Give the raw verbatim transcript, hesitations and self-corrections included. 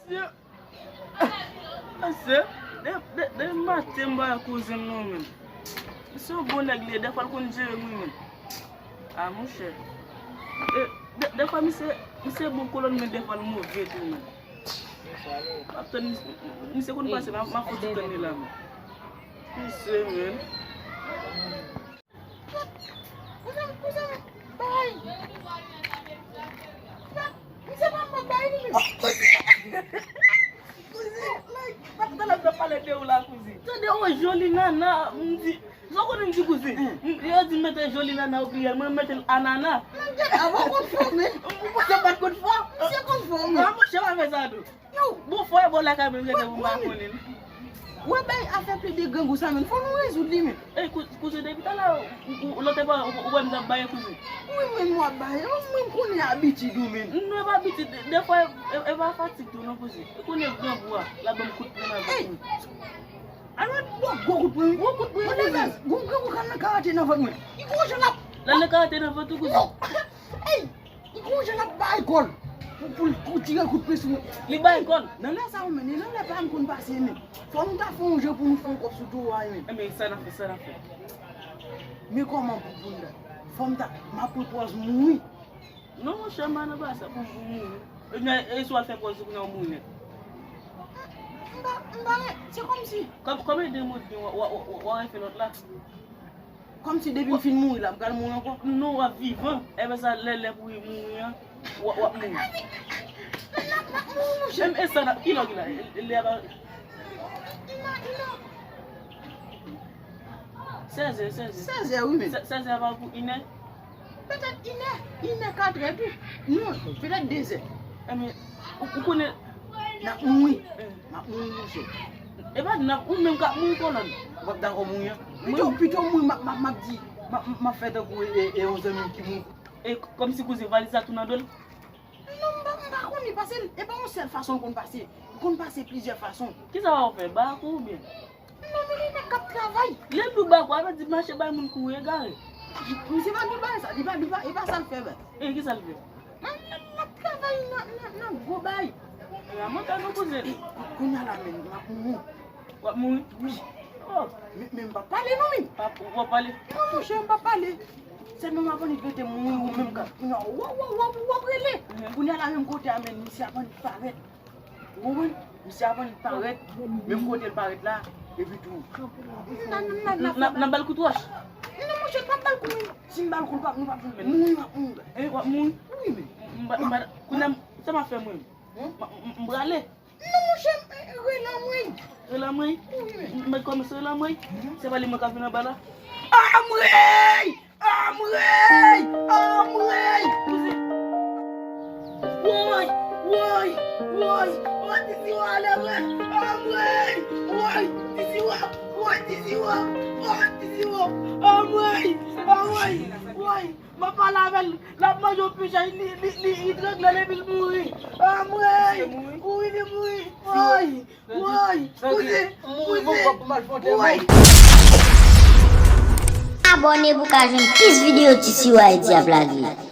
Mesye, mesye, de, de, de maten m pa wè kouzen m non, menm. Misye yon bon nèg li ye, dèfwa l konn jere m wi, menm. A, monchè. E, de, dèfwa misye, misye bon kolòn, men dèfwa l move tou, menm. M ap tann misye, misye konn pase, m ap, m ap fouti tann li la, menm. Misye, menm. Kouzen, kouzen, bay. Misye pa m bay li menm. Kouzen, like, pa talè m t ap pale de ou la, kouzen. Tande, yon joli nana, m di, sa w konnen m di, kouzen? M, yo di m mete joli nana o pliyèl, mwen m mete l anana. Avan konn fò, men. Ou panse m pa t konn fò? Misye konn fò, men. An, monchè, pa fè sa tou. Yo, bon, fò e bò lakay mwen rete pou m pa konnen. Wè bay afè plede grangou sa, menm. Fò nou rezoud li, menm. Ey, kou-, kouzen, depi talè, ou, ou, ou, lòt e pa, ou, ou wè m t ap bay, kouzen. Wi, mwen, m w ap bay. Ou, mwen, m konnen abitid ou, menm. Non, e pa abitid. De, dèfwa, e, e pa fatig tou, non, kouzen. Ou konnen grangou a, l ap ban m kout pwen nan vant mwen. Alò, bon, gwo kout pwen, wi. Gwo kout pwen, wi, kouzen. Gwo, gwo, gwo, kal nan karate nan vant mwen. Li gwo jan l ap. L al nan karate nan vant ou, kouzen. Non. Ey! Li gon jan l ap bay kò l pou, pou l kou-, tire kout pwen sou mwen. Li bay kò l? Nan lè sa yo, men, nan lè pa m konn pase, men. Fò nou ta fè yon jan pou nou fè yon kòb sou towo a, men. Enben, sa n ap fè, sa n ap fè. Men kòman pou, pou n ta, fò m ta, m ap pran pòz mouri. Non, monchè, m pa nan pa sa pou, pou mouri. Ebyen, e si w al fè pòz ou kounye a w mouri nèt? M pa, m pa, se kòmsi. Kòm, kòm e de moun gen, w, w, w, w, w a refè lòt la. Kòmsi depi m fin mouri la, m pral mouri ankò? Non, w ap vivan. Epi sa, lè, lè pou mouri an, w, w ap mouri. N ap, n ap mouri, monchè. Menm e sa, n ap, kilè w ki la? Lè a pa. Sèzè, sèzè. Sèzè, wi, men. Sè-, sèzè a pa pou inè? Petèt inè, inè, katrè tou. Non, petèt dezè. Enben, ou, ou konnen. N ap mouri. Eh. M ap mouri, monchè. E pa di n ap, ou menm k ap mouri, kolòn. W ap dakò mouri an? Pito, pito mouri, m ap, m ap, m ap di, m ap, m ap fè tankou e, e, e yon zanmi m ki mouri. E k-, kòmsi kouzen valiz la tou nan do l? Non, m pa, m pa konnen, paske e pa yon sèl fason l konn pase. Li konn pase plizyè fason. Kisa w ap fè? Ba ak ou oubyen? Non, men li nèg k ap travay. Lè l dou ba ak ou, a vle di mache bay moun kouri egare. Misye pa dou bay sa, li pa, li pa, e pa sa l fè, baz. E kisa l fè? Nan, nan, nan travay, nan, nan, nan gwo bay. E a mantè non, kouzen. E, kounye a la, men, m ap mouri. W ap mouri? Wi. Oh. Men, men m p ap pale non, men. W ap pale? Non, monchè, m p ap pale. Sèlman m ap annik rete mouri, ou menm k ap, kounye a, w ap, w ap, w ap, w ap rele. Mhm. Kounye a la, menm kote a, men, misye ap annik parèt. Ou konprann? Misye ap annik parèt, menm kote l parèt la, epi tou. N ap, n ap, n ap, n ap ba l kout wòch? Non, monchè, n p ap ba l kou, men. Si m ba l kou, l p ap, nou p ap jwenn, men. Mouri, m ap mouri. E, w ap mouri? Wi, men. M, m, m, kounye a, sa m ap fè mwen? Hmm? M, m, m prale. Non, monchè, m, rele anmwey. Rele anmwey? Wi, men. M, m kòmanse rele anmwey? Mhm. Se pa li mwen k ap vin anba la? Anmwey! Anmwey! Anmwey! Woy! Woy! Woy! Woy! Ti Siwa ale vre! Anmwey! Woy! Ti Siwa! Woy! Ti Siwa! Woy! Ti Siwa! Anmwey! Anmwey! Woy! M ap pale avè l, l ap manje yon pichay, li, li, li, li trangle l epi l mouri. Anmwey! Wi, li mouri! Woy! Woy! Kouzen! Kouzen! Woy! Abòne pou w ka jwenn plis videyo Ti Siwa Ayiti ap lage.